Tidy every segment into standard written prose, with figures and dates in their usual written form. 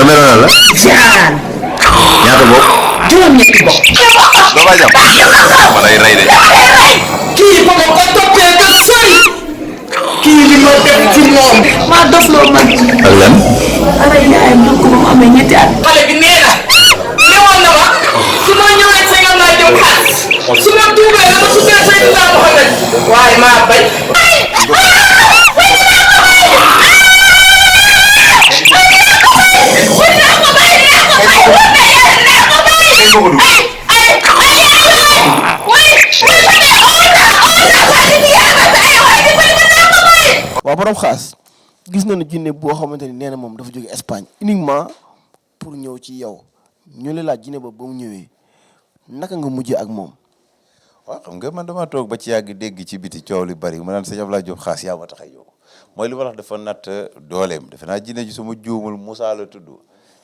numéro lan la. Jean. ñaata bopp. juróom-ñetti bopp. doo bàyyi jàpp. ma lay rey de. kii ba ma ko toppee ba sori. kii li ma def ci moom. maa dof loo man. ak lan. ala yaayam jur ko ba mu amee ñetti at. xale bi nee na. newoon na ma. su ma ñëwee sa yoon laa jëm xaas. su ma tuubee dama tuddee Seydina Mohamed. waaye maa bañ. waaw borom xaas gis nañu jinne boo xamante ni nee na moom dafa jóge Espagne uniquement pour ñëw ci yow ñu la laaj jinne boobu ba mu ñëwee naka nga mujjee ak moom. waaw xam nga man dama toog ba ci yàgg dégg ci biti coow li bari ma naan sëñ Abdoulaye Diop xaas yaa ma tax a yow mooy li ma wax dafa natt dooleem defe naa jinne ji suma juumul Moussa la tudd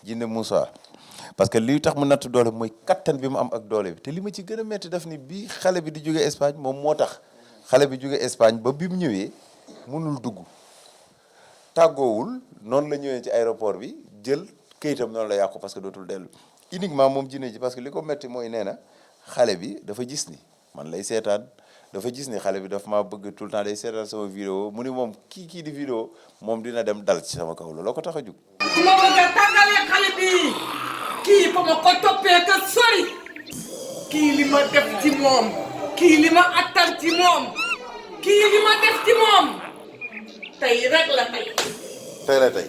jinne Moussa parce que li tax mu natt doole mooy kattan bi mu am ak doole bi te li ma ci gën a métti daf ni bii xale bi di jóge Espagne moom moo tax xale bi jóge Espagne ba bi mu ñëwee mënul dugg tàggoowul noonu la ñëwee ci aéroport bi jël këyitam noonu la yàqu parce que dootul dellu uniquement moom jinne ji parce que li ko métti mooy nee na xale bi dafa gis ni man lay seetaan dafa gis ni xale bi dafa maa bëgg tout le temps day seetaan sama vidéo mu ni moom kii di vidéo moom dina dem dal ci sama kaw looloo ko tax a jug. su ma bëgg a tàggalee xale bi kii ba ma ko toppee ka sori kii li ma def ci moom kii li ma attan ci moom kii li ma def ci moom tey rek la tey. tey la tey.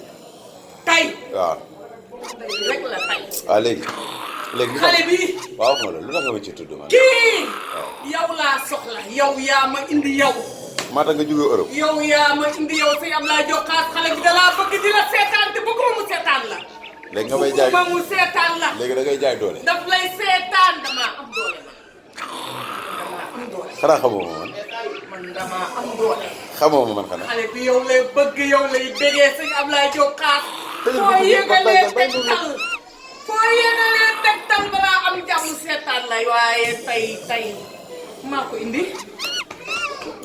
tey. waaw. tey rek la tey. waaw léegi. léegi xale bi. waaw xam nga lu tax nga ma ci tudd man. kii. yow laa soxla yow yaa ma indi yow. maa tax nga jóge Europe. yow yaa ma indi yow sëñ Abdoulaye Diop xaas xale bi da laa bëgg di la seetaan te bëgguma mu seetaan la. léegi nga may jaay bëgguma mu seetaan la. léegi da ngay jaay doole. daf lay seetaan damaa am doole man. damaa am doole. xanaa xamoo ma man. man damaa am doole. xamoo ma man xanaa. xale bi yow lay bëgg yow lay bégee sëñ Abdoulaye Diop xaas. foo yëgalee tegtal foo yëgalee tegtal balaa am jàmm seetaan lay waaye tey maa ko indi.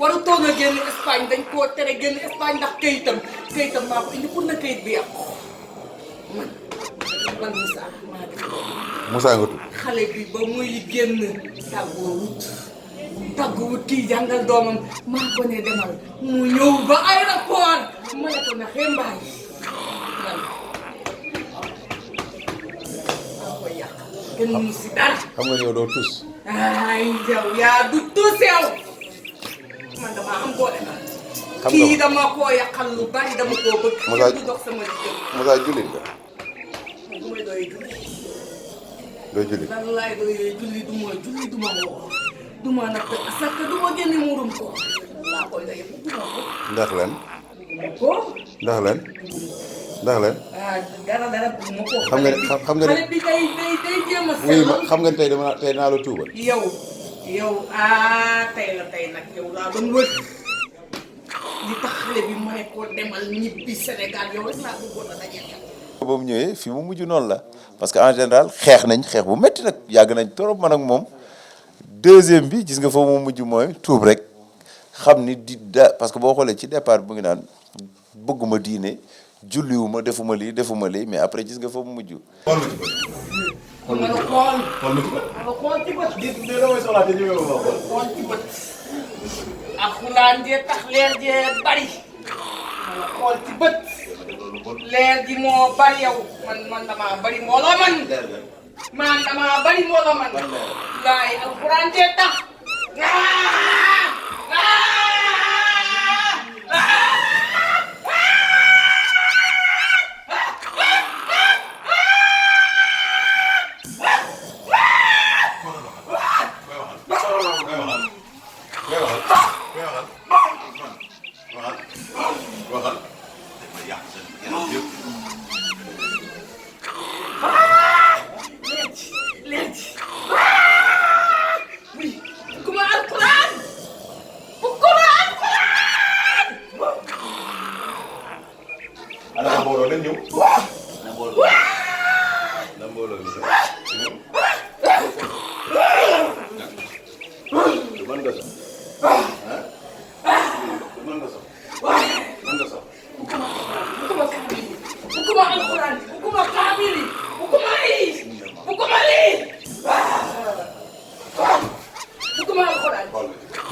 waru toog a génn Espagne dañ koo tere génn Espagne ndax këyitam maa ko indi pour na këyit bi yàqu man Moussa maa def Moussa nga tudd. xale bi ba muy génn tàgguwut kii jàngal doomam maa ko ne demal mu ñëw ba aéroport ma ne ko na xembaay man maa ko yàq kenn mu si dara xam nga yow doo tus. ay yow yaa du tuus yow man damaa am doole man. xam nga kii dama koo yàqal lu bari dama koo bëgg. Moussa du dox sama liggéey. Moussa jullit nga. du may doy julli. doo jullit. lan laay doyee julli du ma woo. du ma natt asaka du ma génne muurum ko. laa koy doyee du ma ko. ndax lan. ko. ndax lan. ndax lan. ah dara bu ma ko. xam nga xale bi day jéem a oui sellal. xam nga tey naa la tuubal. yow tey nag yow laa doon wër li tax xale bi ma ne ko demal ñibbi Sénégal yow rek laa bëggoon a dajeel yow. ba mu ñëwee fi mu mujj noonu la parce que en général xeex nañ xeex bu métti nag yàgg nañ trop man ak moom deuxième bi gis nga fa mu mujj mooy tuub rek xam ni parce que boo xoolee ci départ bu ngi naan bëgguma diine julliwuma defuma lii mais après gis nga fa mu mujj. xool ma xool ci bët. xool ci bët. alxuraan jee tax leer jee bari. ma xool ci bët. leer ji moo bari yow man damaa bari mbooloo man. laay alxuraan jee tax.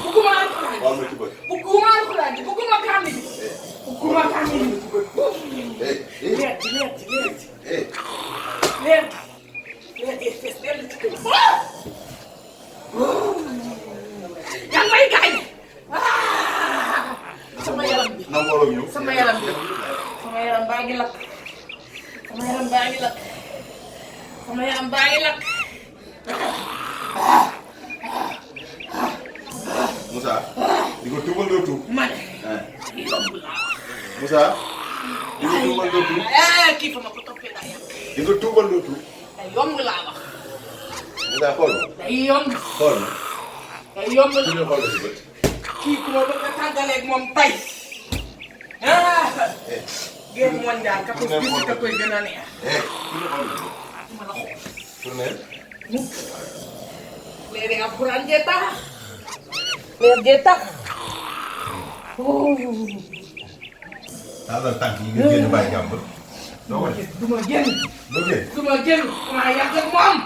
bugguma alxuraan bugguma alxuraan bugguma kaamil bugguma kaamil leer ji fees dell ci kër yaa ngi may gaañ sama yaram bi sama yaram baa ngi lakk sama yaram baa ngi lakk sama yaram baa ngi lakk Moussa di ko tuubal doo tuub. man yomb laa Moussa di ko tuubal doo tuub. kii fa ma ko toppee daa yàq di ko tuubal doo tuub. day yomb laa wax Moussa xool day yomb xool na. day yomb su la ñu xool la si bët. kii ku ma bëgg a tàggaleeg moom tey guerre mondiale ka ko gis ka koy gën a neex su ñu xool la si bët. ma la xool tournel. mukk léegi alxuraan jee tax leer jee tax tàllal tànk yi nga génn bàyyi jàmbur. doo ko def du ma génn doo génn. du ma génn maa yàgg ak moom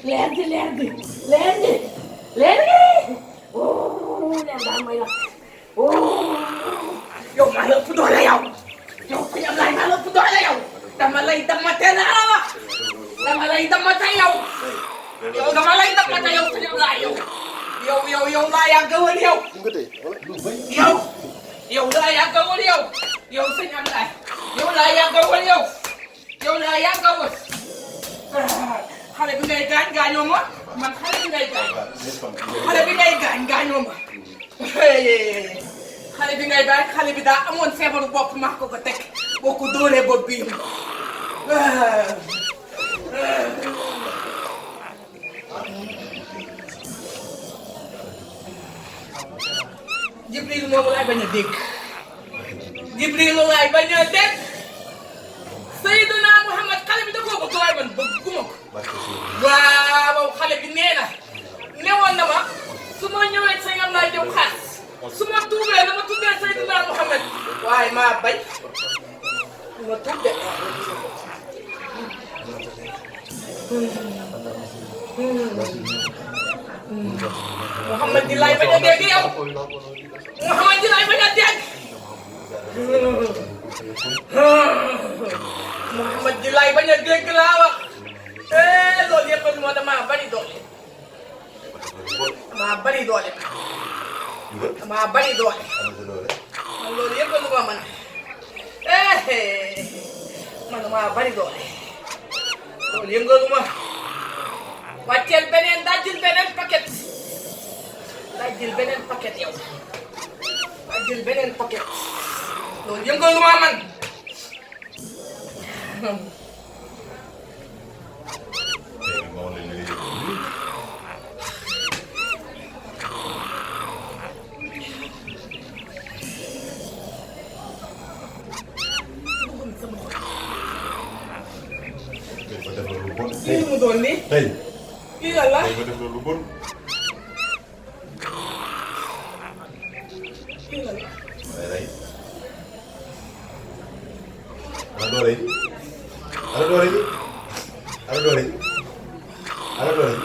leer gi leer gi leer gi leer gi leer daal may lakk yow maa la ëpp doole yow sëñ Ablaye maa la ëpp doole yow dama lay damate laa wax dama lay damate yow dama lay damate yow sëñ Ablaye yow laa yàgg a wër yow laa yàgg a wër yow sëñ Ablaye laa yàgg a wër laa yàgg a wër xale bi ngay gaañ gaañoo ma man xale bi ngay gaañ gaañoo ma xale bi ngay gaañ xale bi daa amoon feebaru bopp maa ko teg boo ko dóoree bopp bi yëngu Jibril moomu laay bañ a dégg Jibril laay bañ a dégg Seydina Muhammad xale bi da koo bëgg waaye man bëgguma ko waaw xale bi nee na newoon na ma su ma ñëwee sëñ Ablaye Diop Khass su ma tuubee dama tuddee Seydina Muhammad waaye maa bañ ma tuddee Muhammad di laay bañ a dégg yow Muhammad di laay bañ a dégg Muhammad di laay bañ a dégg laa wax loolu yëpp moo damaa bari doole damaa bari doole man loolu yëpp lu ma mën man damaa bari doole loolu yëngalu ma wàcceel beneen dajjil beneen paquet yow dajjil beneen paquet loolu yëngalu ma man lii mu doon nii tey lii lan la tey ba def lu bon. lii lan la rey ana doole yi ana doole yi ana doole yi ana doole yi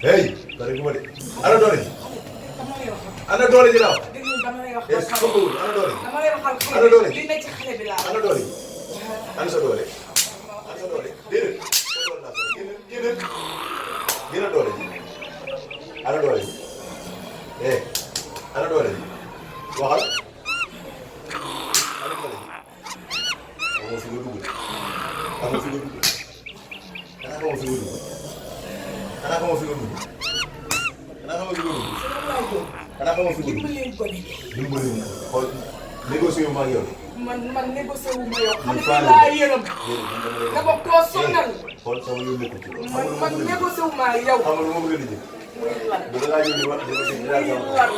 hey bari gu ma de ana doole yi ana doole ji laa wax déglu dama lay wax yes soxlawul ana doole yi dama lay waxal ana doole li nekk ci xale bi laa ana doole yi ana sa doole ana sa doole déedéet sa doole laa soxla génn génn doole ji ana doole ji ana doole ji waxal ana doole ji amoo fi nga dugg amoo fi nga dugg xanaa xamoo fi nga dugg xanaa xamoo fi nga dugg xanaa xamoo fi nga dugg xanaa xamoo fi nga dugg dimbaleen ko ni dimbali wu xool négocier wu ma ak yow man négocié wu ma yow xale bi laa yërëm dama koo sonal xool sama yoon nekkul ci loolu man négocié wu ma ak yow xam nga lu ma bëgg a lijjanti muy lan bu da ngaa ñëw di wax dama dégg daal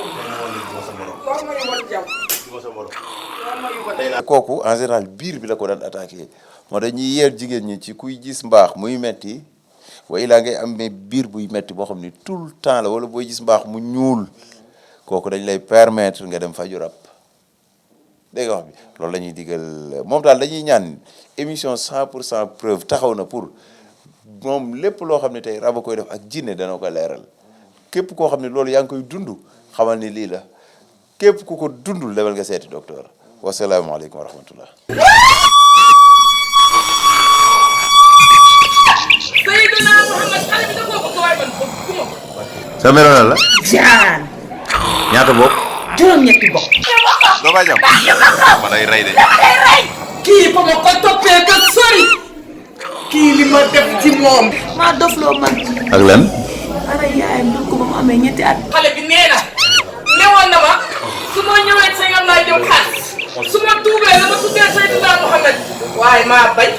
sama bopp dama sa morom loo may wan jaw dama sa morom loo may wan kooku en général biir bi la ko daan attaqué moo tax ñuy yeer jigéen ñi ci kuy gis mbaax muy metti wa ilaa ngay am mais biir buy metti boo xam ni tout le temps la wala booy gis mbaax mu ñuul kooku dañ lay permettre nga dem faju rab dégg nga wax bi loolu la ñuy digal moom daal dañuy ñaan émission 100% preuve taxaw na pour moom lépp loo xam ne tey rab a koy def ak jinne dana ko leeral képp koo xam ne loolu yaa ngi koy dund xamal ni lii la képp ku ko dundul demal nga seeti docteur wasalaamaaleykum wa rahmatullah. Seydina Muhammad xale bi da koo bëgg waaye man bëgguma ko. sa meloon la. jaan. ñaata bopp. juróom-ñetti bopp. doo baa jam ma lay rey de. kii ba ma ko toppee ba sori. kii li ma def ci moom. maa dofloo man. ak lan. ara yaayam dul ko ba mu amee ñetti at. xale bi nee na newoon na ma su ma ñëwee sëñ Ablaye Diop xaas su ma tuubee la ma tuddee Seydina Muhammad waaye maa bañ.